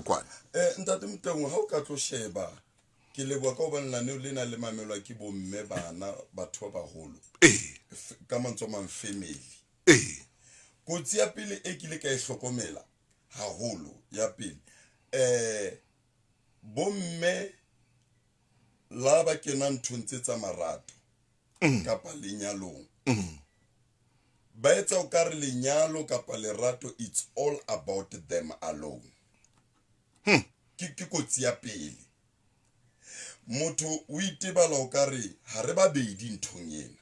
Masekwane. Ntate Motaung, ha o ka tlo sheba, ke leboha ka hobane lenaneo lena le mamelwa ke bomme, bana, batho ba baholo. Ka mantswe a mang, family. Kotsi ya pele e kile ka e hlokomela haholo, ya pele, bomme la ba kena nthong tse tsa marato kapa lenyalong, ba etsa o ka re lenyalo kapa lerato, it's all about them alone. Ke kotsi ya pele. Motho o itebala o ka re ha re babedi nthong ena,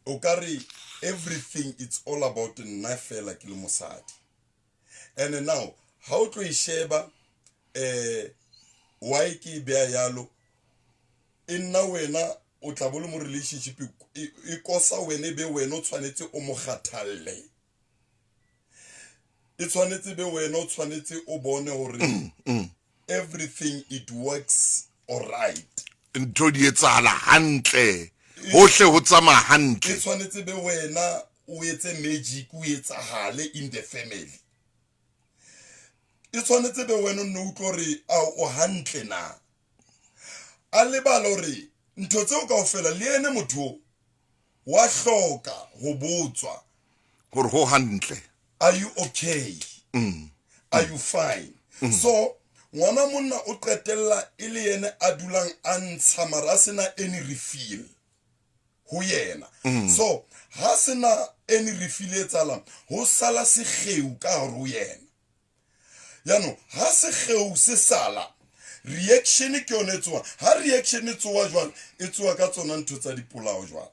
o ka re everything, it's all about nna fela ke le mosadi. And now ha o tlo e sheba, why ke e beya yalo, e nna wena o tla bo le mo relationship, e kosa wena, e be wena o tshwanetse o mo kgathalle, e tshwanetse be wena o tshwanetse o bone hore everything, it works alright. Ntho di etsahala hantle, hohle ho tsamaya hantle. E tshwanetse be wena o etse magic, o etsahale in the family. E tshwanetse be wena o nne utlwe hore a o hantle na. A lebala hore ntho tseo kaofela le ene motho wa hloka ho botswa hore ho hantle. Are you okay? Are you fine? So ngwana monna o qetella e le yene a dulang a ntsha, mara a sena any refill ho yena. So ha sena any refill e tsalang, ho sala sekgeu ka hare ho yena. Yaanong ha sekgeu se sala, reaction ke yone e tsoa. Ha reaction e tsoa jwale, e tsoa ka tsona ntho tsa dipolao jwale,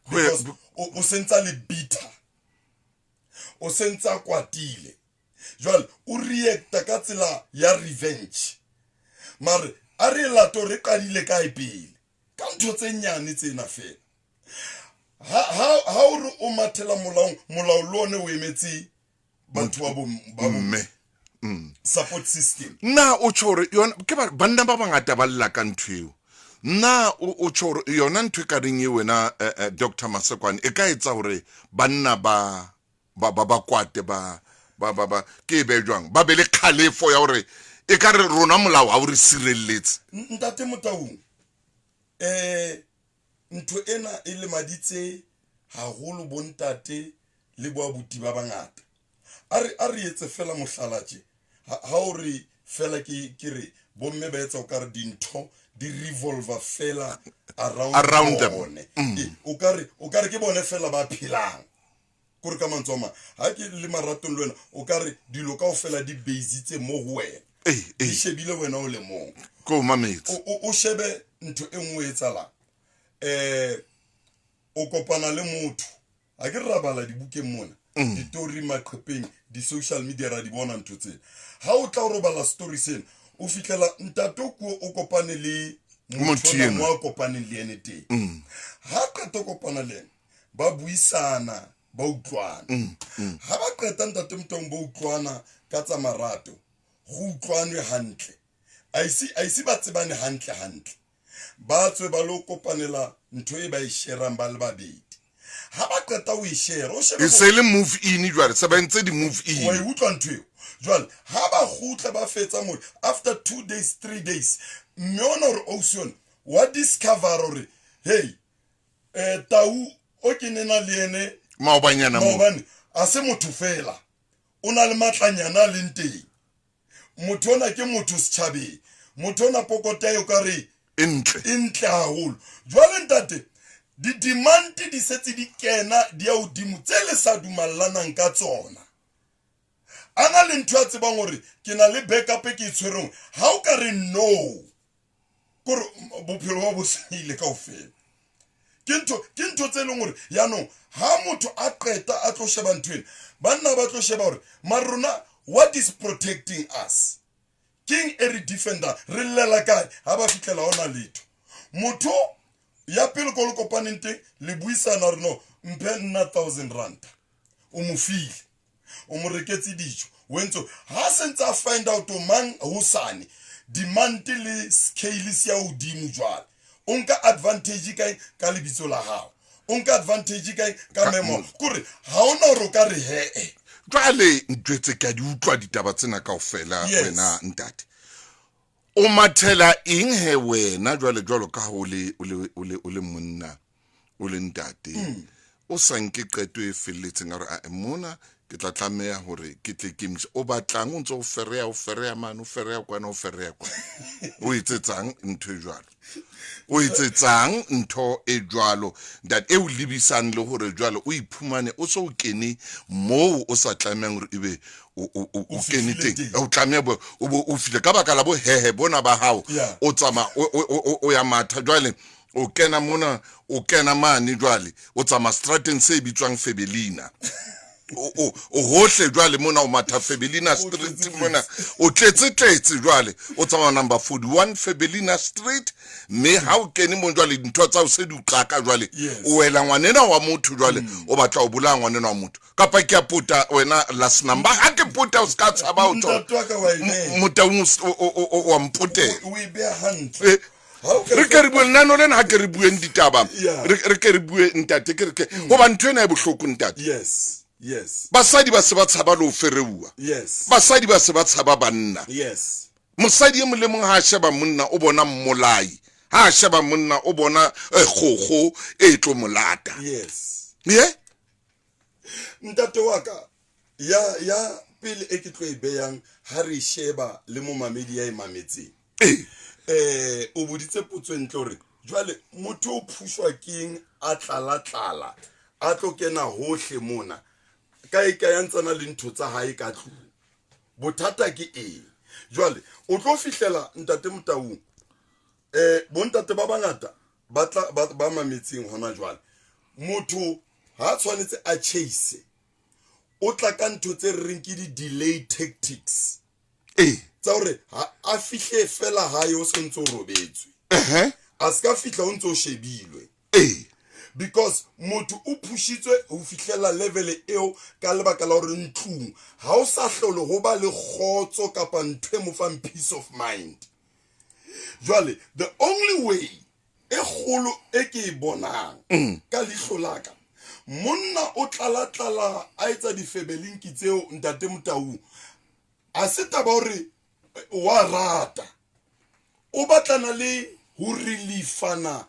because o sentsa le bitter, o sentsa kwatile, jwale o reacta ka tsela ya revenge. Mare a re lato re qadile kae pele ka ntho tse nyane tsena fela. Ha o re o mathela molaong, molao le one o emetse batho ba bomme, support system. Na o tjho hore yona ke banna ba bangata ba lla ka ntho eo? Na o tjho hore yona ntho e ka reng e wena, Dr Masekwane, e ka etsa hore banna ba kwate, ba ke e be jwang, ba be le kgalefo ya hore e ka re rona molao ha o re sirelletse? Ntate Motaung, ntho ena e lemaditse haholo bontate le boabuti ba bangata. A re etse fela mohlala tje. Ha o re fela ke re bomme ba etsa o ka re dintho di revolve fela around, around them. Bone. O ka re ke bone fela ba phelang, kore ka mantswe a mang, ha ke le maratong le wena, o ka re dilo kaofela di basitse mo ho wena, di shebile wena o le mong. Ko mametse. O shebe ntho e nngwe e etsahalang, o kopana le motho. Ha ke re ra bala dibukeng mona, ditori maqhepeng, di-social media, ra di bona ntho tsena. Ha o tla o robala story sena, o fihlela ntate o kuo o kopane le motho motho ona enwa. Mo a kopaneng le ene teng, ha qeta ho kopana le ene, ba buisana, ba utlwana. Ha ba qeta, ntate Motaung, ba utlwana ka tsa marato, go utlwanwe hantle, a ise ba tsebane hantle hantle, ba tswe ba lo kopanela ntho e ba e sharang ba le babedi. Ha ba qeta ho e share, o shebe e se le move in jwale, se ba entse di-move wa e in. Utlwa ntho eo. Jwale ha ba kgutla, ba fetsa mo, after 2 days, 3 days, mme ona hore ausi ona wa discover hore hey, tau o ke nena le ene maobanyana mo, maobane a se motho fela, o na le matlanyana a leng teng. Motho ona ke motho setjhabeng, motho ona pokota eo ka re e ntle, e ntle haholo. Jwale ntate, di-demand di setse di kena di ya hodimo tse le sa dumallanang ka tsona. A na le ntho a tsebang hore ke na le backup e ke e tshwereng. Ha o ka re no, kore bophelo ba bo senyehile kaofela. Ke ntho tse leng hore yaanong ha motho a qeta a tlo sheba ntho ena, banna ba tlo sheba hore mare rona, what is protecting us? Keng e re defender? Re llela kae ha ba fihlela ona letho? Motho ya pele ko le kopaneng teng, le buisana hore no, mphe nna 1000 rand, o mo file, o mo reketse dijo, o entse. Ha se ntse a find out mang hosane, demand le scale se ya hodimo. Jwale o nka advantage kae ka lebitso la hao? O nka advantage kae ka memo? Kore ha ona hore o ka re hee. Jwale ntwetse ke a di utlwa ditaba tsena kaofela wena ntate. O mathela eng he wena jwale jwalo ka ha o le o le o le o le monna o le ntate mm. o sa nke qeto e felletseng a re mona ke tla tlameha hore ke tle ke mise o batlang o ntse o fereya o fereya mane o fereya kwana o fereya kwana o etsetsang ntho e jwalo o etsetsang ntho e jwalo that e o lebisang le hore jwale o iphumane o se o kene moo o sa tlamehang hore ebe o kene teng o tlameha o bo o file ka baka la bohehe bona ba hao o tsamaya o ya matha jwale o kena mona o kena mane jwale o tsamaya strateng se bitswang Febelina o hohle jwale mona o matha Febelina Street mona o tletse tletse jwale o tsamaya number 41 Febelina Street mme ha o kene mo jwale dintho tsa o se di uqaka jwale o wela ngwanena wa motho jwale mm. o batla o bolaya ngwanena wa motho kapa ke a pota wena last number ha ke pota o se ka tshaba o tswa motaung wa mpotela o e beha hantle eh, re ke re bue lenano lena ga ke re bueng ditaba re ke re bue ntate ke re ke mm. goba ntho ena e bohloko ntate yes yes basadi ba se ba tshaba le ho fereuwa yes basadi ba se ba tshaba banna yes mosadi e mong le mong ha a sheba monna o bona mmolai ha a sheba monna o bona eh, kgokgo e tlo molata yes ye ntate wa ka ya ya pele e ke tlo e beyang ha re sheba le momamedi ya e mametseng ee eh o boditse potso e ntle hore jwale motho o phushwa keng a tlala tlala a tlo kena hohle mona kae kae a ntsana le ntho tsa hae ka tlung bothata ke eng jwale o tlo fihlela ntate motaung eh bontate ba bangata ba tla ba mametseng hona jwale motho ha tshwanetse a chase o tla ka ntho tse re reng ke di-delay tactics ee tsa gore a fihle fela gae o sentse o robetswe a se ka fihla o ntse o shebilwe ee because motho o phušitswe go fihlela level eo ka lebaka la gore ntlong ga o sa hlole go ba le kgotso kapa ntho e mo fang peace of mind jwale the only way e kgolo e ke e bonang mm. ka leihlo la ka monna o tlala-tlala a etsa difebelinki tseo ntate motau a se taba gore wa rata o batlana le ho relifana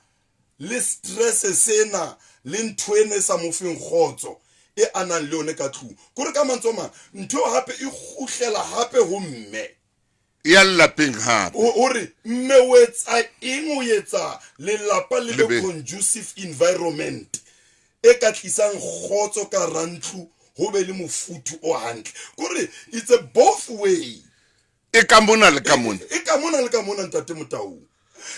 le stress sena le ntho ene e sa mo feng kgotso e a nang le yone ka tlung kore ka mantswe mang ntho hape e kgutlela hape ho mme ya lelapeng gape o re mme o etsa eng o etsa lelapa le be conducive environment e ka tlisang kgotso ka rantlu ho be le mofuthu o hantle kore it's a both way e ka mona le ka mona e ka mona le ka mona ntate motaung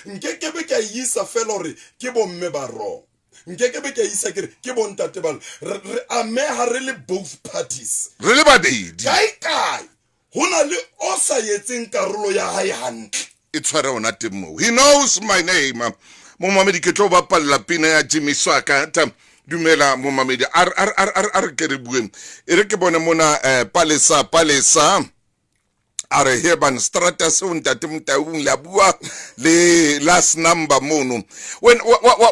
nkekebe ke a isa fela gore ke bomme ba wrong nkekebe ke a isa kere ke bontate ba re ameha re le both parties re le babedi kae kae Ho na le o sa etseng karolo ya hae hantle. E tshware ona teng moo. He knows my name. Momamedi ke tlo bapalla pina ya Jimmy Swaggart. Dumela momamedi. A re ke re bueng. E re ke bone mona eh, Palesa Palesa. A re heban strata seo ntate Motaung la bua le last number mono. Wena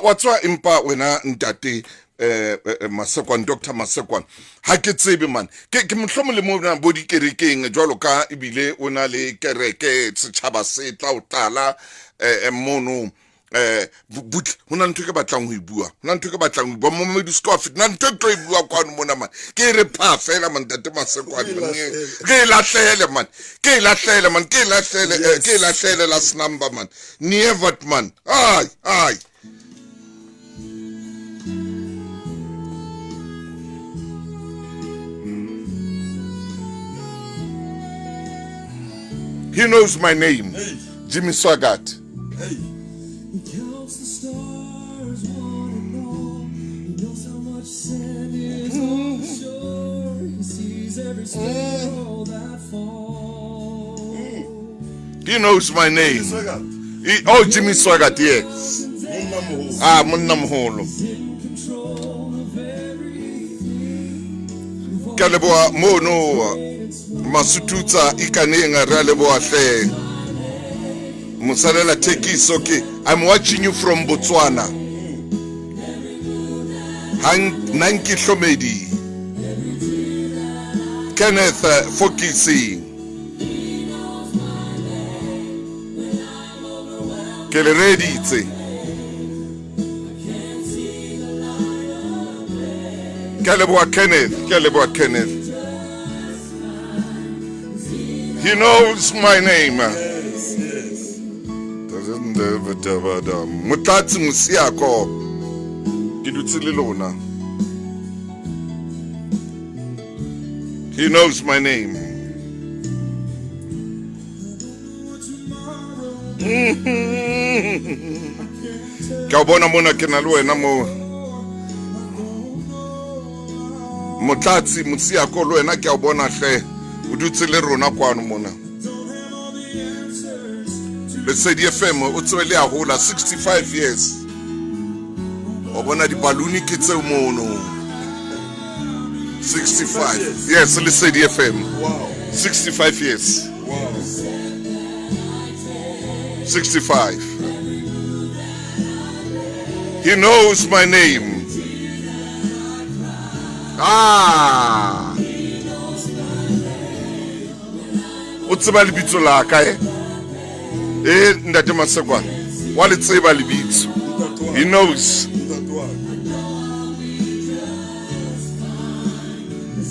wa tswa empa wena ntate eh, eh, eh Masekwane Dr Masekwane ha ke tsebe man ke ke mohlomong le mona bo dikerekeng jwalo ka ebile o na le kereke setjhaba se tla o tlala eh, eh mono eh butle ho na ntho ke batlang ho e bua ho na ntho ke batlang ho e bua momedi se ka feta na ntho e tlo e bua kwano mona man ke e re pha fela man ntate Masekwane ke e lahlele man ke e lahlele man ke e lahlele eh, ke e lahlele last number man never man ai ai He knows my name. Hey. Jimmy Swaggart. Hey. He counts the stars, one and all. He knows how much sand is on the shore. He sees every sparrow that falls. He knows my name. Swaggart. He, oh, Jimmy Swaggart, yes. Monna moholo. Ah, monna moholo. In control of everything. Ke a leboha mono Masututsa ikaneng re a leboha hle. Mosalela Thekiso ke I'm watching you from Botswana. Nanki Hlomedi. Kenneth Fokisi. Ke le reditse. Ke a leboha Kenneth, ke a leboha Kenneth. He knows my name. Yes, yes. Motlatsi Mosiako. Ke dutse le lona. He knows my name. Ke a o bona mona ke na le wena mo. Motlatsi Mosiako le wena ke a o bona hle. O dutse le rona kwano mona. Lesedi FM o tsebe le a hola 65 years. O bona dibaluni ke tseo mono. 65 yes Lesedi FM. Wow. 65 years. Wow. 65. He knows my name. Ah. O tseba lebitso la ka eh? Eh ntate Masekwana. Wa le tseba lebitso. He knows.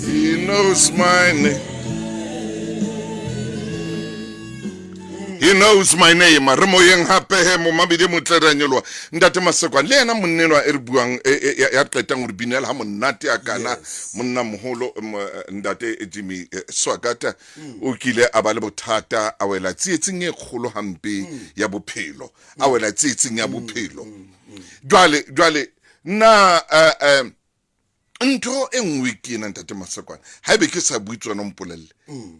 He knows my name. He knows my name. Re moyeng hape he momamedi motle re a nyoloha. Ntate Masekwane le yena monnenwa e re buang ya qetang hore binela ha monate a kana monna moholo ntate Jimmy Swakata o kile a ba le bothata a wela tsietsing e kgolo hampe ya bophelo. A wela tsietsing ya bophelo. Jwale jwale na ntho e nngwe ke ena ntate Masekwane haebe ke sa bue tsona mpolelle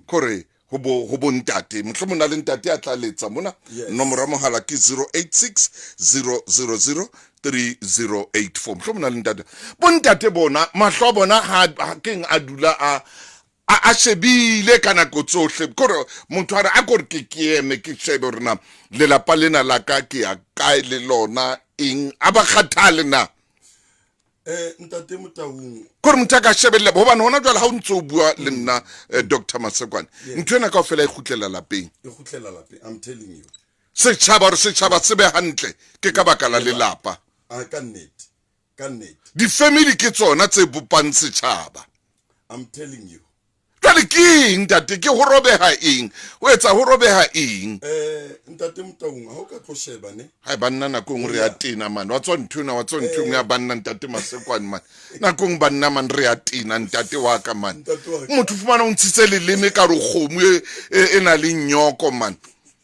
kore ho bo ho bontate mohlomong na le ntate a tla letsa mona nomoro ya mohala ke 086 000 3084 mohlomong na le ntate bontate bona mahlo a bona ha keng a dula a a shebile ka nako tsohle kore motho a re a kore ke ke eme ke shebe hore na lelapa lena la ka ke ya kae le lona eng a ba kgathale na. Ntate Motaung. Kore motho a ka shebella hobane hona jwale ha o ntse o bua le nna Dr. Masekwane ntho ena kaofela e kgutlela lapeng. E kgutlela lapeng, I'm telling you. Setjhaba hore setjhaba se be hantle ke ka baka la lelapa. A ka nnete, ka nnete. Di-family ke tsona tse bopang setjhaba. I'm telling you. Jwale ke eng ntate ke ho robeha eng o etsa ho robeha eng? Ntate Motaung ha o ka tlo sheba ne. Hai banna nako nngwe re a tena man wa tswa ntho ena wa tswa ntho ya banna ntate Masekwane man nako nngwe banna man re a tena ntate wa ka man motho fumana o ntshitse leleme ka re kgomo e na le nyoko man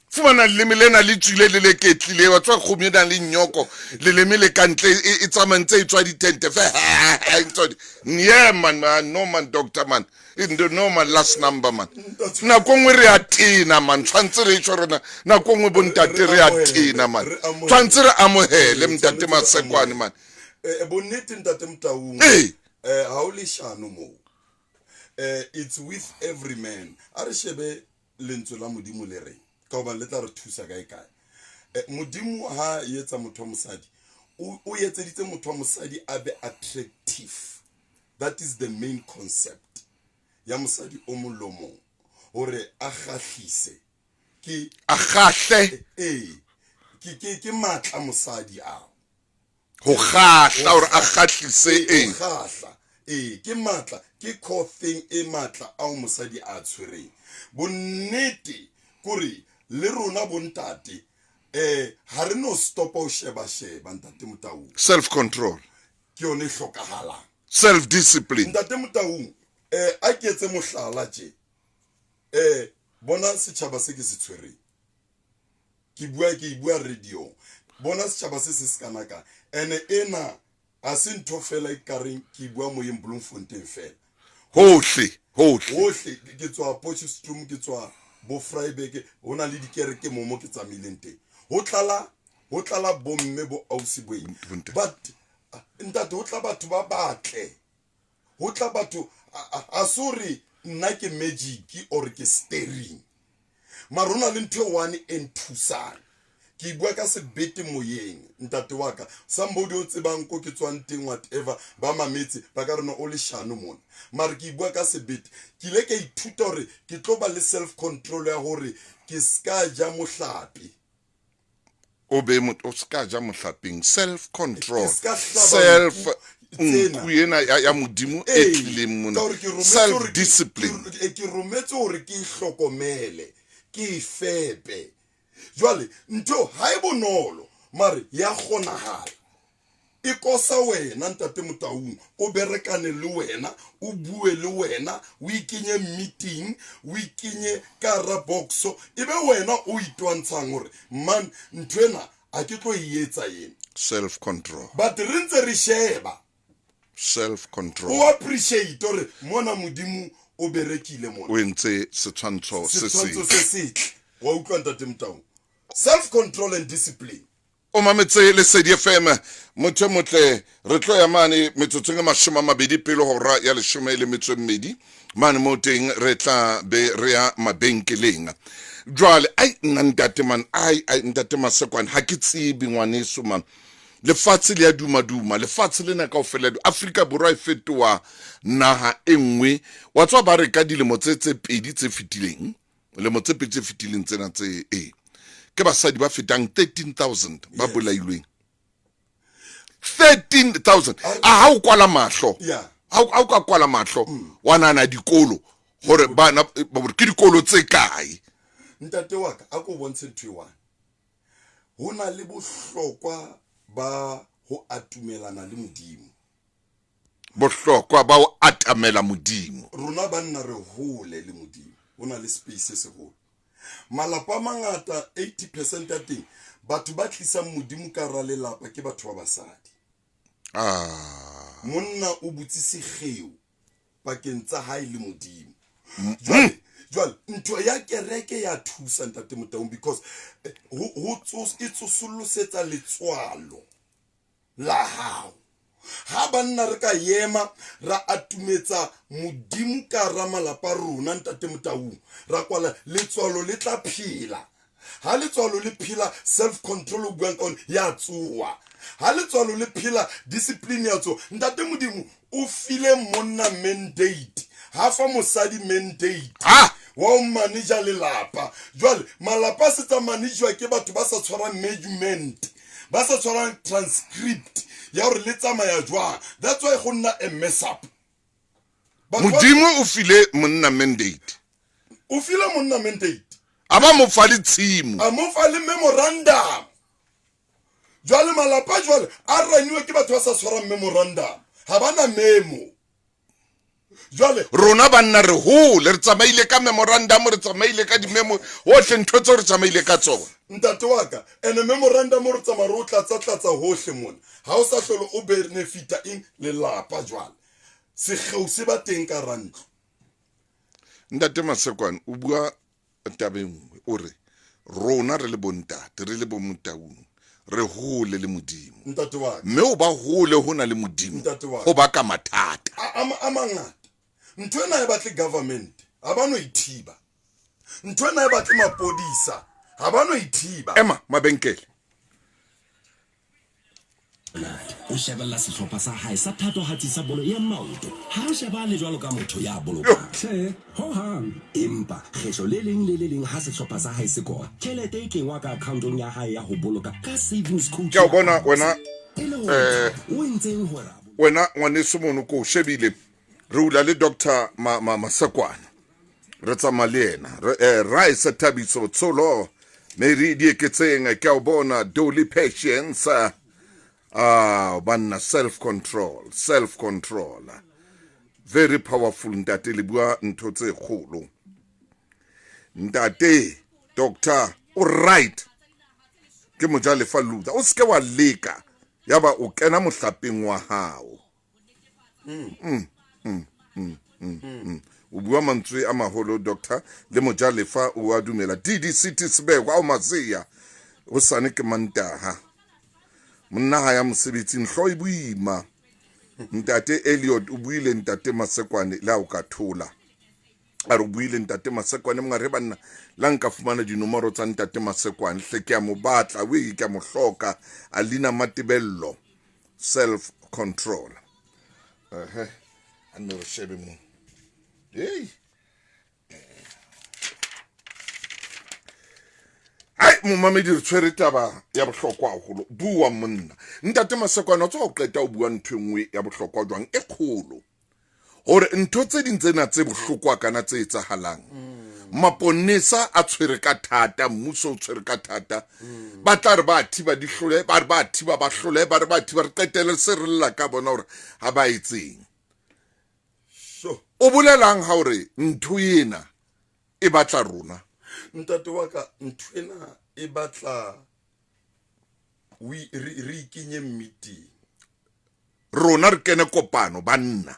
fumana leleme lena le tswile le leketlile wa tswa kgomo e nang le nyoko leleme le ka ntle e tsamaya ntse e tswa ditente fe yeah man no man doctor man no man last number man nako nngwe re a tena man tshwanetse re tshwe rena nako nngwe bontate re a tena man tshwanetse re amohele ntate Masekwane man bonnete ntate Motaung ha o leshano moo it's with every man a re shebe lentswe la Modimo le reng ka hobane le tla re thusa kae kae. Modimo ha etsa motho wa mosadi o etseditse motho wa mosadi a be attractive. That is the main concept ya mosadi o mong le mong hore a kgahlise ke a kgahle ke matla mosadi ao ho kgahla hore a kgahlise eng kgahla ke matla ke core thing e matla ao mosadi a tshwereng. Bonnete kore le rona bontate ha re no stop ho sheba sheba ntate Motaung. Self control ke yone e hlokahalang. Self discipline ntate Motaung a ke etse mohlala tje bona setjhaba se ke se tshwereng ke bua radio bona setjhaba se se sekana ka ene ena a se ntho fela e kareng ke bua moyeng Bloemfontein fela hohle hohle hohle ke tswa Potchefstroom ke tswa bo Vryburg ho na le dikereke mo mo ke tsamaileng teng ho tlala bomme bo ausi boeng but ntate ho tla batho ba batle ho tla batho a sore nna ke magic or ke steering mara hona le ntho e one e nthusang Ke bua ka sebete moyeng, ntate wa ka. Somebody o tsebang ko ke tswang teng, whatever, ba mametse, ba ka rena o leshano mona. Mare ke bua ka sebete. Ke ile ka ithuta hore ke tlo ba le self control ya hore ke ska ja mohlape. O be o ska ja mohlapeng. Self control. Self nku ena ya Modimo e tlileng mona. Self discipline. Ke rometse hore ke hlokomele, ke fepe. Jwale ntho ha e bonolo, mare ya kgonahala. E kosa wena ntate Motaung, o berekane le wena, o bue le wena, o ikenye meeting, o ikenye ka hara boxo, e be wena o itwantshang hore man ntho ena a ke tlo e etsa ena. Self control. But re ntse re sheba. Self control. O appreciate hore mona Modimo o berekile mona. O entse setshwantsho se setle. Wa utlwa ntate Motaung. Self control and discipline. O mametse Lesedi FM, motho e motle, re tlo ya mane metsotsong e 20 pele hora ya 12 mane mo teng re tla be re ya mabenkeleng. Jwale ai nna ntate man, ai ai ntate Masekwane, ha ke tsebe ngwaneso man. Lefatshe le ya duma-duma, lefatshe lena kaofela, Afrika Borwa e fetoha naha e nngwe. Wa tswa ba re ka dilemo tse pedi tse fetileng, lemo tse pedi tse fetileng tsena tse e ke basadi ba fetang 13,000 ba bolailweng. 13,000. A ha o kwala mahlo, ha o ka kwala mahlo wa nahana dikolo hore bana ke dikolo tse kae. Ntate wa ka, a ko bontshe ntho e one. Ho na le bohlokwa ba ho atumelana le Modimo. Bohlokwa ba ho atamela Modimo. Rona banna re hole le Modimo. Ho na le space se seholo. Malapa a mangata 80% ya teng batho ba tlisang Modimo ka hara lelapa ke batho ba basadi. Monna o butse sekgeo pakeng tsa hae le Modimo. Jwale ntho ya kereke ya thusa ntate Motaung, because ho e tsosolosetsa letswalo la hao. Ha banna re ka yema ra atumetsa Modimo ka hara malapa rona ntate Motaung, ra kwala letswalo le tla phela. Ha letswalo le phela, self control o buang ka ona ya tsoa. Ha letswalo le phela, discipline ya tsoa. Ntate Modimo o file monna mandate, ha fa mosadi mandate wa ho manager lelapa. Jwale malapa a se tsa managewa ke batho ba sa tshwarang measurement, ba sa tshwarang transcript ya hore le tsamaya jwang. That's why go nna a mess up. Modimo o file monna mandate. O file monna mandate. A ba mo fa le tshimo. A mo fa le memorandum. Jwale malapa jwale a raniwe ke batho ba sa tshwarang memorandum. Ha bana memo. Jwale rona banna re hole, re tsamaile ka memorandum, re tsamaile ka di-memo, hohle ntho tseo re tsamaile ka tsona. Ntate wa ka, ene memorandum re tsamaya re o tlatsa-tlatsa hohle mona. Ha o sa hlole o benefita eng lelapa jwale. Sekgeo se ba teng ka hara ntlo. Ntate Masekwane o bua taba e nngwe, o re rona re le bontate, re le bo Motaung, re hole le Modimo. Ntate wa ka. Mme o ba hole hona le Modimo, Ntate wa ka. ho baka mathata. A mangata. Ntho ena e batle government, ha ba no ithiba. Ntho ena e batle mapodisa, ha ba no ithiba. Ema mabenkele. O shebella sehlopha sa hae sa thatohatsi sa bolo ya maoto. Ha o shebale jwalo ka motho ya bolokang. Tjhe, hohang. Empa kgetlo le leng le le leng ha sehlopha sa hae se kora, tjhelete e kengwa ka accountong ya hae ya ho boloka ka savings coach. Ke a o bona wena, E le hore o entseng hore wena ngwaneso mono ko o shebile. Re hula le Doctor Masekwane. Re tsamaya le yena. Re Rice Thabiso Tsholo, Mary Dieketseng, ke a o bona, Dolly Patience. Banna, self control, self control. Very powerful ntate, le bua ntho tse kgolo. Ntate Doctor o right. Ke mojalefa Luther. O seke wa leka yaba o kena mohlapeng wa hao. O bua mantswe a maholo Doctor, le mojalefa o a dumela. DDCT Sebekwa o Maseya. O sane ke Mantaha. Monna ha ya mosebetsing, hlooho e boima. Ntate Elliot o buile ntate Masekwane le ha o ka thola. A re o buile ntate Masekwane mongare banna la nka fumana dinomoro tsa ntate Masekwane hle ke a mo batla we ke a mo hloka. Alina Matebello self control. Ehe a nne re shebe mo. Hey. Ai momamedi re tshwere taba ya bohlokwa haholo. Bua monna. Ntate Masekwane o tswa o qeta o bua ntho e nngwe ya bohlokwa jwang e kgolo. Hore ntho tse ding tsena tse bohlokwa kana tse etsahalang. Maponesa a tshwere ka thata, mmuso o tshwere ka thata. Ba tla re ba thiba di hlole, ba re ba thiba ba hlole, ba re ba thiba re qetelle se re lla ka bona hore ha ba etseng. O bolelang ha hore ntho ena e batla rona? Ntate wa ka, ntho ena e batla re ikenye meeting. Rona re kene kopano banna.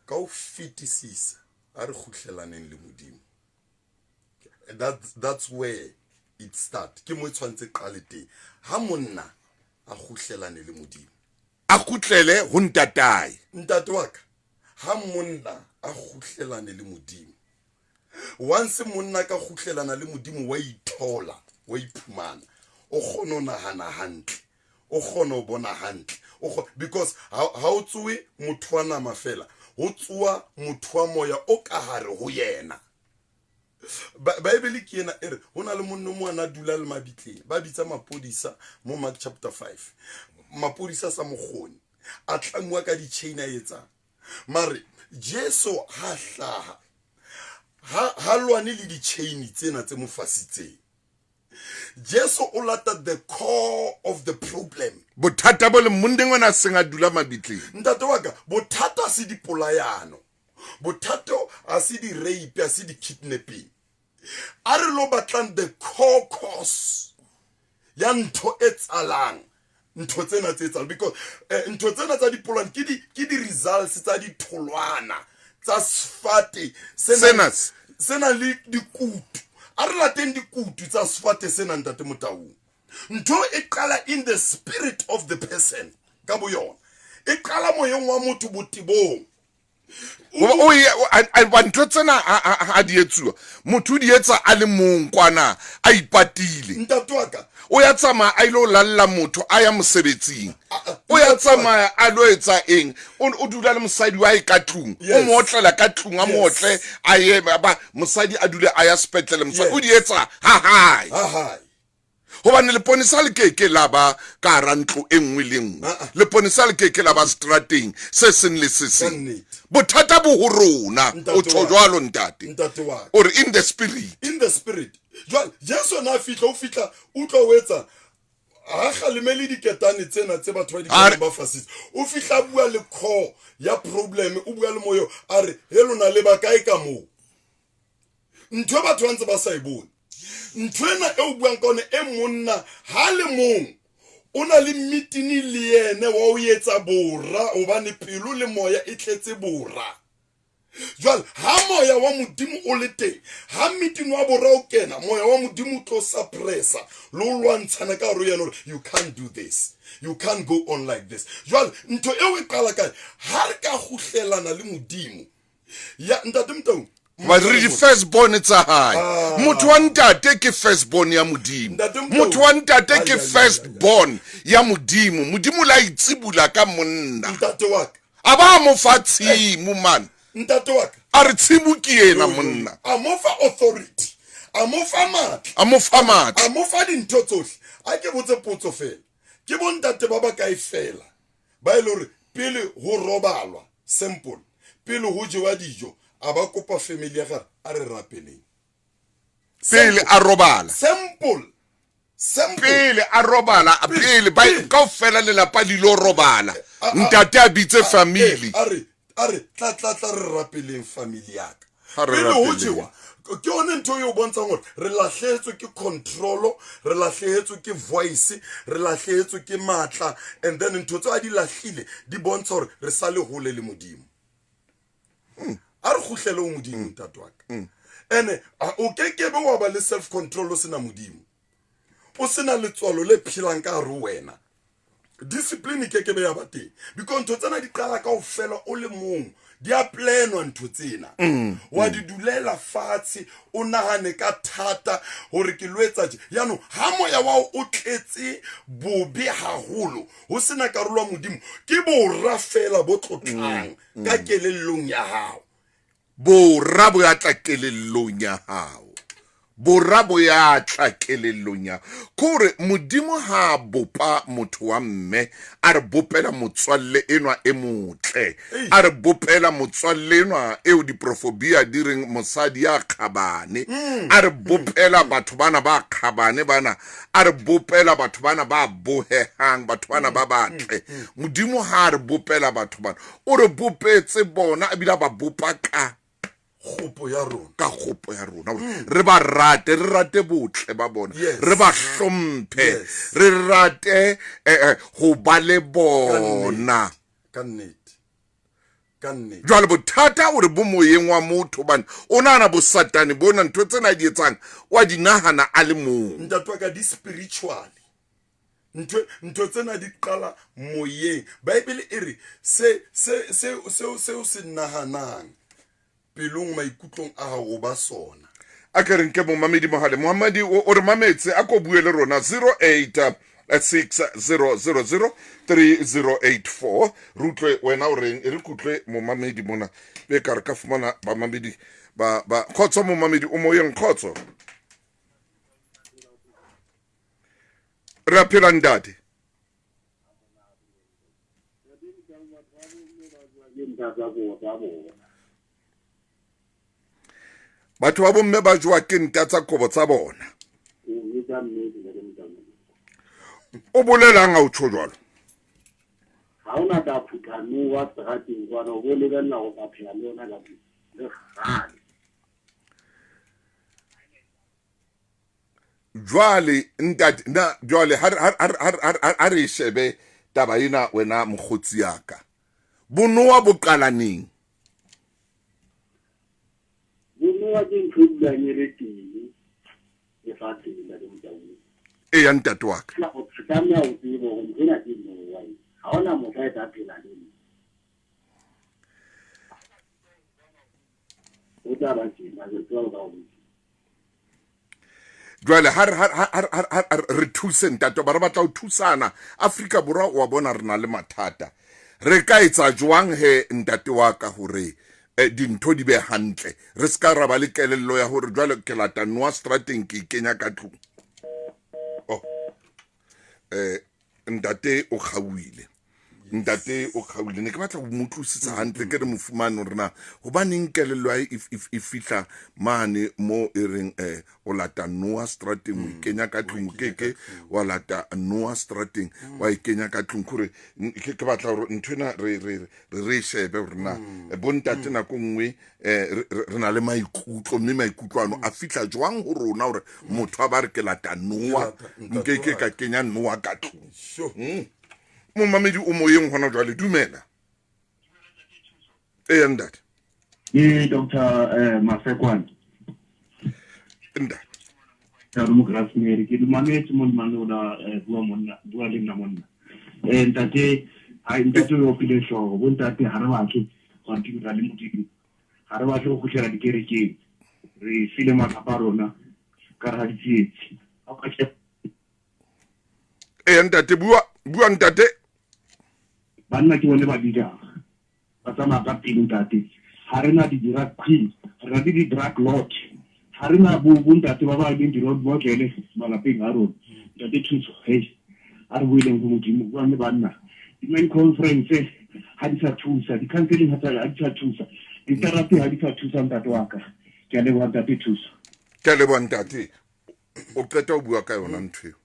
Ka ho fetisisa a re kgutlelaneng le Modimo. That's where it start. Ke mo e tshwantse qale teng. Ha monna a kgutlelane le Modimo. A kgutlele ho ntatae. Ntate wa ka, ha monna a kgutlelane le Modimo. Once monna ka kgutlelana le Modimo wa ithola, wa iphumana. O kgona ho nahana hantle. O kgona ho bona hantle. Because ha o tsoe motho wa nama fela, ho tsoa motho wa moya o ka hare ho yena. Bible ke ena e re ho na le monna mo ana dula le mabitleng, ba bitsa mapodisa mo Mark chapter 5. Mapodisa sa mokgoni a tlamuwa ka di-chain a etsang. Mare Jesu ha hlaha ha lwane le di-chain tsena tse mo fasitseng. Jesu o lata the core of the problem. Bothata bo le monneng ona seng a dula mabitleng. Ntate wa ka, bothata se dipolayano. Bothata a se di-rape, a se di-kidnapping. A re lo batlang the core cause ya ntho e tsalang ntho tsena tse etsahalang, because ntho tsena tsa dipolane ke di results tsa ditholwana tsa sefate sena le dikutu. A re lateng dikutu tsa sefate sena ntate Motaung. Ntho e qala in the spirit of the person ka bo yona. E qala moyeng wa motho botebong. O ntho tsena ha di etsuwa, motho o di etsa a le mong kwana a ipatile. Ntate wa ka. O ya tsamaya a ile ho lalla motho a ya mosebetsing. O ya tsamaya a lo etsa eng? O dula le mosadi wa hae ka tlung. O mo otlela ka tlung, a mo otle, a ye, ba, mosadi a dule a ya sepetlele, mosadi o di etsa ha hae. Ha hae. Hobane leponesa le keke la ba ka hara ntlo e nngwe le nngwe. Leponesa le keke la ba strateng se seng le se seng. Bothata bo ho rona. O tjho jwalo ntate. Ntate wa ka. O re in the spirit. In the spirit. Jwale Jesu na fihla, o fihla, utlwa o etsa ha kgalemele diketane tsena tse batho ba di ba fasitse. O fihla bua le core ya problem, o bua le moyo a re he lona le ba kae ka moo. Ntho e batho ba ntse ba sa e bone. Ntho ena e o buang ka yona e monna ha le mong o na le meeting le yene wa o etsa bora, hobane pelo le moya e tletse bora. Jwale ha moya wa Modimo o le teng, ha meeting wa bora o kena, moya wa Modimo o tlo suppressa le o lwantshana ka hare ho yena hore you can't do this, you can't go on like this. Jwale ntho eo e qala kae? Ha re ka kgutlelana le Modimo. Ya ntate Motaung, Ba re di first born tsa hae. Motho wa ntate ke first born ya Modimo. Motho wa ntate ke first born ya Modimo. Modimo la itsibula ka monna. Ntate wa ka. A ba mo fa tshimo man. Ntate wa ka. A re tshimo ke ena monna. A mo fa authority. A mo fa matla. A mo fa matla. A mo fa dintho tsohle. A ke botse potso fela. Ke bo ntate ba ba kae fela ba e le hore pele ho robalwa simple, pele ho jewa dijo, a ba kopa family ya gare a re rapeleng. Pele a robala. Simple. Simple. Pele a robala, pele ba kaofela lelapa le lo robala. Ntate a bitse family. A re, a re, tla, tla, tla re rapeleng family ya ka. Ha re Pele ho rapeleng. jewa, ke yone ntho eo bontshang hore re lahlehetswe ke control, re lahlehetswe ke voice, re lahlehetswe ke matla, and then ntho tseo a di lahlile di bontsha hore re sa le hole le Modimo. A re kgutlele ho Modimo, ntate wa ka. Ene, o kekebe wa ba le self control o sena Modimo. O sena letswalo le phelang ka hare ho wena. Discipline e kekebe ya ba teng. Because ntho tsena di qala kaofela o le mong. Di a planwa ntho tsena. Wa di dulela fatshe, o nahane ka thata hore ke lo etsa tje. Jaanong ha moya wa o tletse bobe haholo, ho sena karolo ya Modimo, ke bora fela bo tlotlang ka kelellong ya hao. Bora bo ya tla kelellong ya hao. Bora bo ya tla kelellong ya. Kore Modimo ha bopa motho wa mme, a re bopela motswalle enwa e motle, a re bopela motswalle enwa eo diprofobia di reng mosadi ya kgabane, a re bopela batho bana ba kgabane bana, a re bopela batho bana ba bohehang, batho bana ba batle. Modimo ha re bopela batho bana, o re bopetse bona ebile a ba bopa ka kgopo ya rona, ka kgopo ya rona, hore re ba rate, re rate botle ba bona, re ba hlomphe, re rate ho ba le bona. Ka nnete, ka nnete. Jwale bothata hore bo moyeng wa motho, hobane o nahana bosatane bona, ntho tsena di etsang wa di nahana a le mong. Ntate wa ka, di spiritually ntho tsena di qala moyeng. Bible e re se se se seo seo se nahanang pelong, maikutlong a hao, o ba sona. A ke re nke momamedi mohale. Mohammadi o re mametse, a ko bue le rona 08 6000 3084. Re utlwe wena o reng, e re kutlwe momamedi mona. Be ka re ka fumana bamamedi ba ba. Kgotso momamedi, o moyeng, kgotso. Re a phela ntate. Batho ba bomme ba jowa ke nta tsa kobo tsa bona. O bolelang ha o tjho jwalo? Ha ona ka phutha nowa strateng kwana, o bo lebella go ka phela le yona ka le kgale. Jwale ntate, na jwale ha re shebe taba ena wena mokgotsi ya ka. Bonowa bo qala neng? Bonowa ke ntho e dulang e le teng lefatsheng, ntate Motaung. Eya ntate wa ka. O tlameha ho tseba hore ntho ena ke nowa e. Ha hona motho a e tla phela le nna. O tla ba tjena, jwalo ka ho. Jwale ha re thuse ntate, ba re batla ho thusana. Afrika Borwa wa bona re na le mathata. Re ka etsa jwang he ntate wa ka hore dintho di be hantle? Re ska ra ba le kelello ya hore jwale ke lata noa strateng ke ikenya ka tlung. Oh. Ntate o kgauile. Ntate o kgauile. Ne ke batla ho mo utlwisisa hantle, ke re mo fumane hore na hobaneng kelello ya hae e fihla mane mo e reng o lata noa strateng o ikenya ka tlung, o keke wa lata noa strateng wa ikenya ka tlung. Kore ke batla hore ntho ena re re re e shebe hore na bontate nako nngwe re na le maikutlo, mme maikutlo ano a fihla jwang ho rona hore motho a ba re ke lata noa, nkeke ka kenya noa ka tlung. Momamedi o moyeng hona jwale, dumela. Eya ntate. Ke Dr. Masekwane. Ntate. Ka mo Grasmere, ke dumametse mo mane la bua monna, bua le nna monna. Ntate, ha ntate o opile hlooho, bo ntate ha re batle go atumela le Modimo. Ha re batle go kgutlela dikerekeng. Re file malapa a rona ka ra ditsietsi. Eya ntate, bua bua ntate. Banna ke bone ba leader, ba tsamaya ka pele ntate. Ha re na di-drug queen, re na le di-drug lord. Ha re na bo ntate ba ba leng di-role model malapeng a rona. Ntate Thuso, hey, a re boeleng ho Modimo, buang le banna. Di-men conference ha di sa thusa, di-counseling ha di sa thusa, di-therapy ha di sa thusa ntate wa ka. Ke a leboha ntate Thuso. Ke a leboha ntate. O qeta ho bua ka yona ntho eo.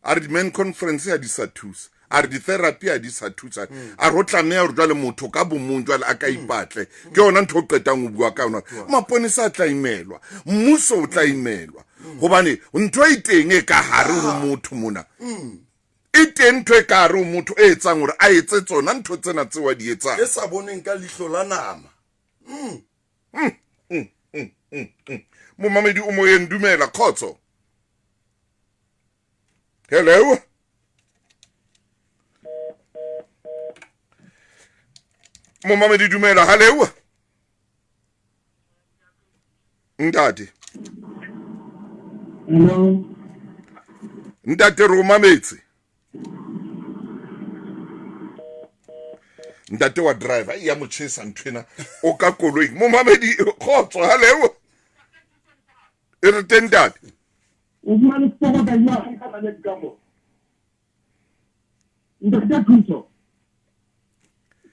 A re di-men conference ha di sa thusa, a re di-therapy ha di sa thusa, a re ho tlameha hore jwale motho ka bomong jwale a ka ipatle. Ke yona ntho o qetang ho bua ka yona. Maponesa a tla imelwa, mmuso o tla imelwa, hobane ntho e teng e ka hare ho motho mona. E teng ntho e ka hare ho motho e etsang hore a etse tsona ntho tsena tseo a di etsang. E sa boneng ka leihlo la nama. Momamedi o moyeng, dumela, kgotso. Hello. Momamedi dumela, hallo. Ntate. Hello. Ntate re o mametse. Ntate wa driver ya mo chesa nthwena o ka koloing. Momamedi kgotso, hallo. E re teng ntate. O bua le Spoko ka jwa ga ka le ka mo. Ntate Thuso.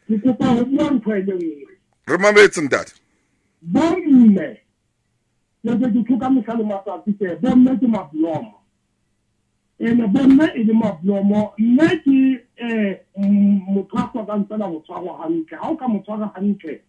Ke kopa ho bua ntho e le nngwe. Re mametse ntate. Bomme. Le ke ke ka mehla le matsatsi ke bomme ke mablomo. Ene bomme e le mablomo, mme ke motho a hlokang fela ho tshwarwa hantle. Ha o ka mo tshwara hantle,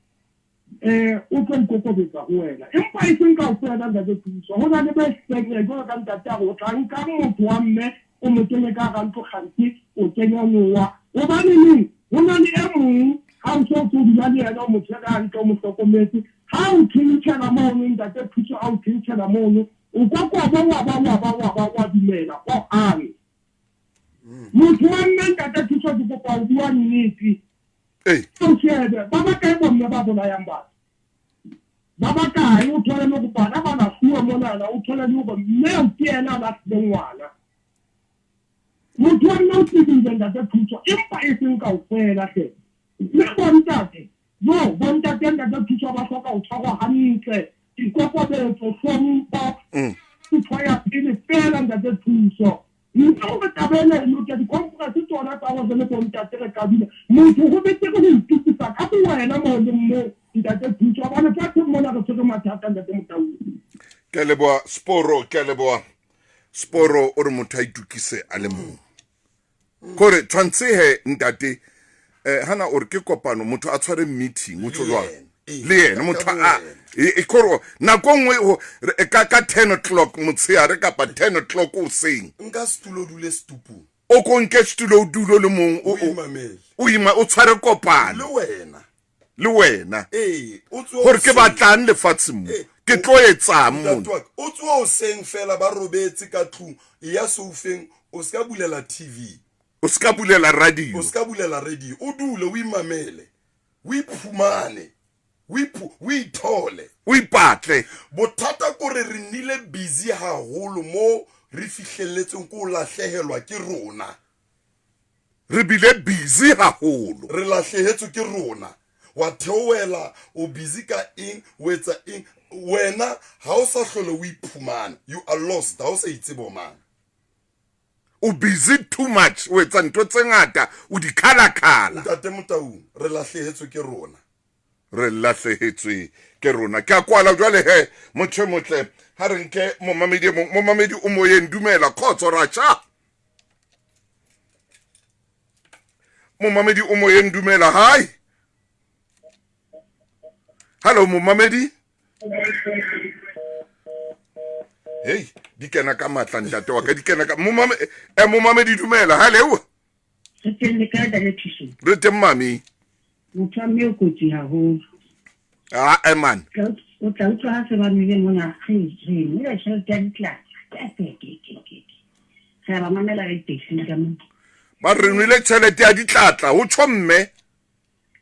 o tlo ikokobetsa ho wena. Empa e seng kaofela ntate Thuso. Ho na le ba hleng jwalo ka ntate a re o tla nka motho wa mme o mo kenye ka hara ntlo kganthe o kenya nowa. Hobane neng ho na le e mong ha o so tlo dula le yena o mo tshwere hantle o mo hlokometse. Ha o tjhentjhela mono ntate Thuso, ha o tjhentjhela mono o kokoba wa ba wa ba wa ba wa dumela hohang. Motho wa mme ntate Thuso ke kopa ho bua nnete. O shebe ba bakae bomme ba bolayang batho? Ba bakae? O thole le hore bana ba lahluwe monana, o thole le hore mme o ke yena a lahlileng ngwana. Motho wa mme o tsebile ntate Thuso, empa e seng kaofela hle. Mme bontate, yo bontate ntate Thuso ba hloka ho tshwarwa hantle, ikokobetso, hlompho, ntho ya pele fela ntate Thuso. Ntho hore taba ena e loke, di-conference tsona tsa hore re le bontate re ka dula. Motho ho betere ho itokisa ka bowena moo le moo ntate Thuso, hobane fatsheng mona re tshwere mathata ntate Motaung. Ke a leboha Sporo, ke a leboha Sporo. O re motho a itokise a le mong. Kore tshwantse he ntate hana o re ke kopano motho a tshware meeting o tjho jwang le yena motho a e kore nako nngwe ka 10 o'clock motshehare kapa 10 o'clock hoseng nka setulo dule setupung o ko nke setulo o dule le mong o imamele o ima o tshware kopano le wena le wena o tsohe gore ke hoseng. batlang lefatsheng mo ke tlo etsang mona Ntate wa ka, o tsoha hoseng fela ba robetse ka tlung e ya soufeng o ska bulela TV o ska bulela radio o ska bulela radio o dule o imamele o iphumane o ithole o ipatle. Bothata kore re nnile busy haholo mo re fihlelletseng ko lahlehelwa ke rona. Re bile busy haholo. Re lahlehetswe ke rona. Wa theohela o busy ka eng o etsa eng wena ha o sa hlole o iphumana you are lost ha o sa itse bo mang. O busy too much o etsa ntho tse ngata o di khala-khala. Ntate Motaung re lahlehetswe ke rona. Re lahlehetswe ke rona. Ke a kwala jwale he motho e motle ha re nke momamedi e mong. Momamedi o moyeng dumela kgotso ratjha. Momamedi o moyeng dumela hi. Hello momamedi. Hey di kena ka matla ntate wa ka di kena ka momamedi dumela hello. Re teng le kae ntate Thuso? Re teng mami. Motho wa mme o kotsi haholo. Ah man. O tla utlwa ha se ba nwele mona re nwele tjhelete ya ditlatla. Ke. Re ba mamela ka di-taxing ka moo. Ba re nwele tjhelete ya ditlatla ho tjho mme.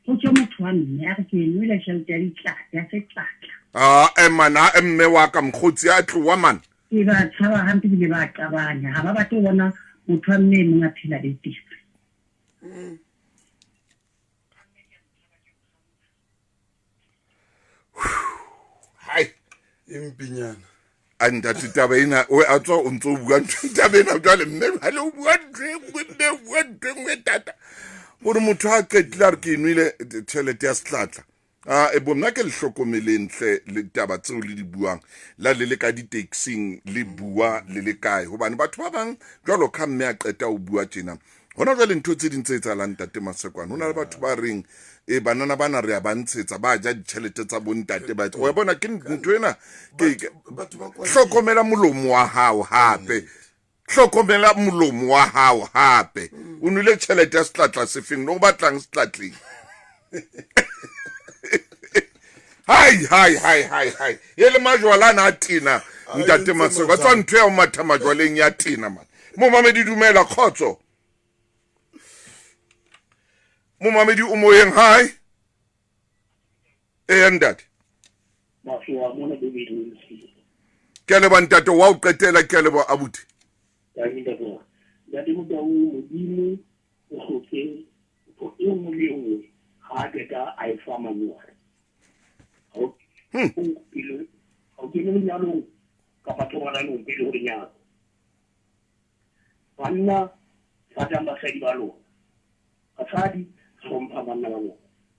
Ho tjho motho wa mme a re ke nwele tjhelete ya ditlatla ya setlatla. Ah man a mme wa ka mokgotsi a tloha man. Ke ba tshaba hampe ebile ba qabanya. Ha ba batle ho bona motho wa mme e mong a phela betere. Hai empinyana. A ntate taba ena o a tswa o ntso o bua ntho taba ena jwale mme jwale o bua ntho e nngwe mme o bua ntho e nngwe tata. Hore motho ha qetile a re ke nwele tjhelete ya setlatla. Ah e bo nna ke le hlokomeleng hle le taba tseo le di buang la le le ka di-taxing le bua le le kae hobane batho ba bang jwalo ka mme a qeta ho bua tjena hona jwale ntho tse ding tse etsahalang ntate Masekwane ho na le batho ba reng e banana bana re a ba ntshetsa ba ja ditjhelete tsa bontate ba etsa wa bona ke ntho ena ke hlokomela molomo wa hao hape hlokomela molomo wa hao hape o nwele tjhelete ya setlatla sefeng le o batlang setlatleng. Hai hai hai hai hai e le majwala ana a tena ntate Maseko tswa ntho ya ho matha majwaleng ya tena man. Momamedi dumela kgotso. Momamedi o moyeng hi. Eya ntate. Masoa mona bebedi. Ke a leboha ntate wa o qetela ke a leboha abuti. Ntate Motau Modimo o hlotse ntho e nngwe le e nngwe ga a qeta a e fa manual. Ha o kene lenyalong kapa thobalanong pele ho lenyalo. Banna ratang basadi ba lona. Basadi hlompha banna ba bona.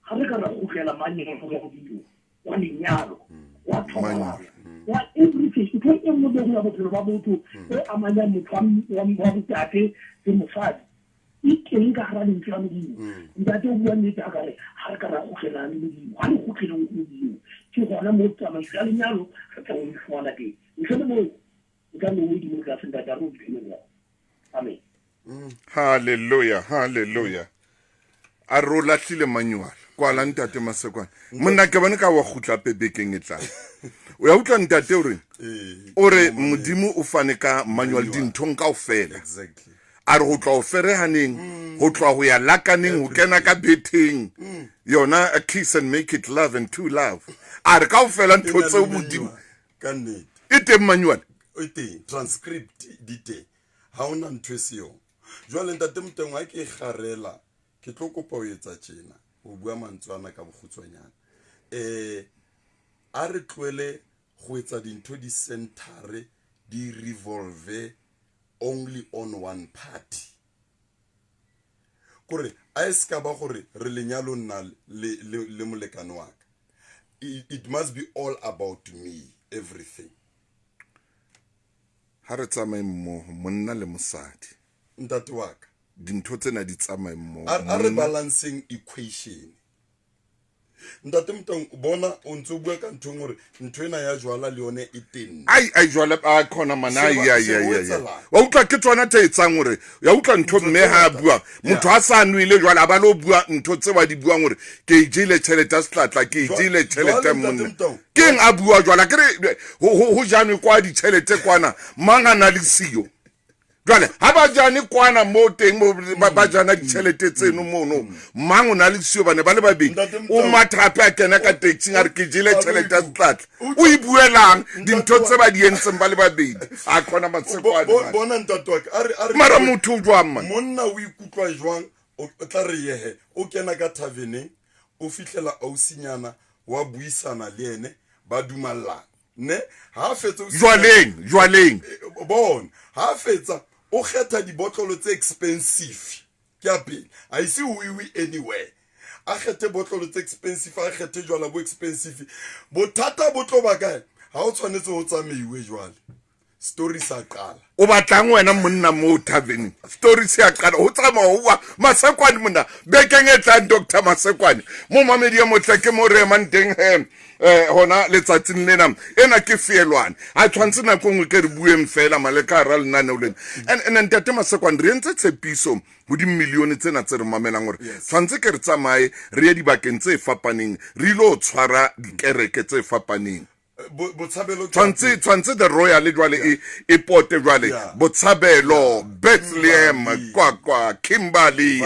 Ga re ka ra kgutlela manyalo ya Modimo wa lenyalo wa thobalano wa everything ntho e nngwe le nngwe ya bophelo ba motho e amanyang motho wa ntate le mosadi e teng ka hara lentswe la Modimo. Ntate o bua nnete ha ka re ha re ka ra kgutlelang le Modimo, ha re kgutleleng ho Modimo ke gona mo tsamaiso ya lenyalo re tla o e fumana teng. Ntle le moo o tla nne o edimo tlase ntate a re o fitlhele. Amen. Hallelujah, hallelujah. A re o lahlile manual. Kwala ntate Masekwane. Monna ke bone ka wa kgutla hape bekeng e tlang. O ya utlwa ntate o reng? O re Modimo o fane ka manual dinthong kaofela. Exactly. A re ho tloha ho ferehaneng, ho tloha ho ya lakaneng, ho kena ka betheng. Yona a kiss and make it love and to love. A re kaofela ntho tseo Modimo ka nnete. E teng manual. E teng transcript di teng. Ha ona ntho e seyong. Jwale ntate Moteng ha ke garela ke tlo kopa ho etsa tjena ho bua mantswe ana ka bokgutshwanyane. A re tlohele go etsa dintho di centere di revolve only on one party. Kore a e ska ba gore re lenyalong nna le molekane wa ka. It must be all about me, everything. Ha re tsamaye mmoho monna le mosadi. Ntate wa ka. Dintho tsena di tsamaye mmoho. A re balancing equation. Ntate Motang bona o ntse o bua ka ntho engwe hore ntho ena ya jwala le yone e teng. Ai ai jwala a khona mana ai ai ai ai. Wa utlwa ke tsona tse etsang hore ya utlwa ntho mme ha a bua motho a sa nwele jwale a ba lo bua ntho tse wa di buang hore ke e jele tjhelete ya setlatla ke e jele tjhelete monna. Keng a bua jwala ke re ho janwe kwa ditjhelete kwana mang a na le siyo. Jwale ha ba jane kwana mo teng mo ba jana ditjhelete tseno mono mang o na le siyo bane ba le babedi o matha hape a kena ka taxing a re ke jele tjhelete ya setlatla o e buelang dintho tse ba di entseng ba le babedi a khona masekwane bona ntate wa ka a re mara motho o jwang man monna o ikutlwa jwang o tla re yehe o kena ka taverneng o fihlela ausinyana wa buisana le ene ba dumallana ne ha fetsa jwaleng jwaleng bona ha fetsa o kgetha dibotlolo tse expensive ke ya pele a ise o iwe anywhere a kgethe botlolo tse expensive a kgethe jwala bo expensive bothata bo tlo ba kae ha o tshwanetse ho tsamaiwe jwale story sa qala o batlang wena monna mo tavern story se ya qala ho tsamaya ho bua Masekwane monna bekeng e tlang Dr Masekwane mo mamedi ya motle ke mo re emang teng he hona letsatsing lena ena ke feelwane a tshwanetse nako nngwe ke re bueng fela male ka hara lenaneo lena and ntate Masekwane re entse tshepiso ho dimilione tsena tse re mamelang hore tshwanetse ke re tsamaye re ye dibakeng tse fapaneng re ilo tshwara dikereke tse fapaneng Botshabelo tshwantse the royal jwale e pote jwale Botshabelo Bethlehem Kwakwa Kimberley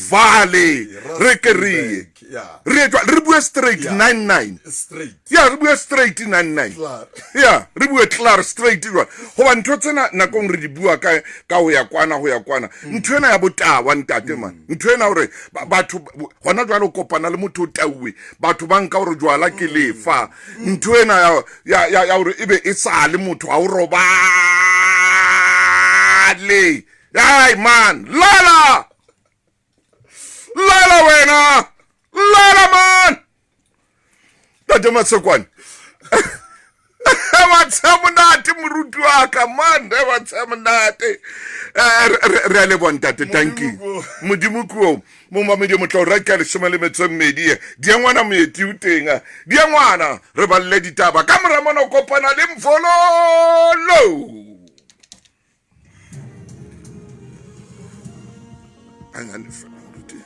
Valley re ke re re re bue straight 99 straight ya re bue straight 99 ya re bue klaar straight jwale hoba ntho tsena nakong re di bua ka ka ho ya kwana ho ya kwana ntho ena ya botawa ntate man ntho ena hore batho hona jwale o kopana le motho o tauwe batho ba nka hore jwala ke lefa ntho ena ya hore ebe e sale motho ha o robale ai man lala lala wena lala man ntate Masekwane wa tsha monate moruti wa ka man wa tsha monate re a leboha ntate thank you Modimo kuo mo mamedi motla o reka 12 dia ngwana moeti o teng dia ngwana re balle ditaba ka mora mona o kopana le mfololo anyane fela moruti.